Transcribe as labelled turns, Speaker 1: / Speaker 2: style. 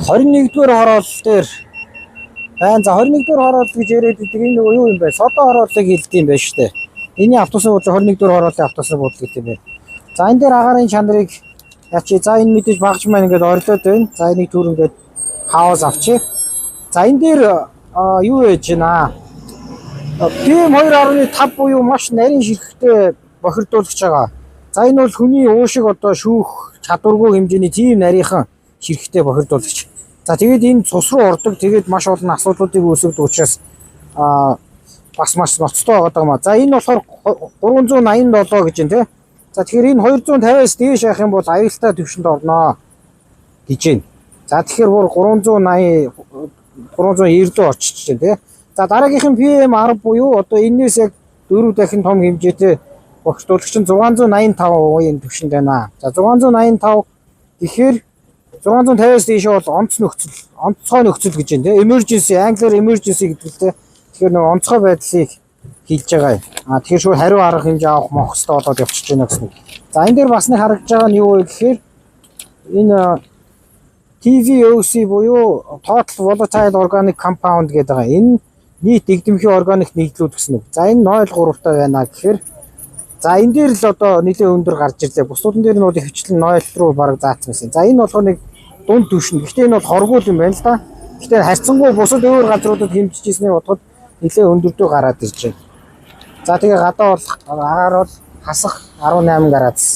Speaker 1: 21-р хороолол дээр байна. За, 21-р хороолол гэж яриад байдаг. Энэ нөгөө юу юм бэ? Содоо хорооллыг хэлдэг юм байна шүү дээ. Энийн автобусны буудлын, 21-р хорооллын автобусны буудлын гэдэг юм байна. За, энэ дээр агаарын чанарыг ячи. За, энэ мэдээж багж маань ингээд орилоод байна. За, энийг түр ингээд хаус авчи. За, энэ дээр юу яж байна? PM 2.5 буюу маш нарийн ширхэгтэй бохирдуулагч байгаа. За, энэ бол хүний уушиг одоо шүүх чадваргүй хэмжээний тийм нарийнхан ширхэгтэй бохирдуулагч. За, тэгээд энэ цус руу ордог. Тэгээд маш олон асуудлуудыг үүсгэдэг учраас бас маш ноцтой байгаа юм а. За, энэ болохоор 387 гэж байна те. За, тэгэхээр энэ 250-аас дээш явах юм бол аюултай төвшөнд орноо гэж байна. За, тэгэхээр бүр 380, 390 рүү очиж байна те. За, дараагийнх нь PM 10 буюу одоо энэс яг дөрөв дахин том хэмжээтэй бохирдуулагч нь 685-ийн төвшөнд байна. За, 685 гэхээр 650-аас дээш бол онц нөхцөл, онцгой нөхцөл гэж байна те. Emergency, англиар emergency гэдэг л те. Тэгэхээр нөгөө онцгой байдлыг хэлж байгаа юм. А тэгэхээр шууд хариу арга хэмжээ авах мох хэвээр болоод явчихж байна гэсэн үг. За, энэ дээр бас нэг харагдж байгаа нь юу вэ гэхээр энэ TVOC буюу Total Volatile Organic Compound гэдэг байгаа. Энэ нийт дэгдэмхий органик нэгдлүүд гэсэн үг. За, энэ 0.3-тай байна гэхээр за, энэ дээр л одоо нэлээд өндөр гарч ирлээ. Бусдуудын дээр нь бол ихэвчлэн 0 руу бараг заацсан байсан. За, энэ болохоор нэг дунд түвшин. Гэхдээ энэ бол хоргуул юм байна л да. Гэхдээ харьцангуй бусад өөр газруудад хэмжиж ирснийг бодоход нэлээд өндөрдөө гараад ирж байна. За, тэгээ гадаа бол агаар бол хасах 18 градус.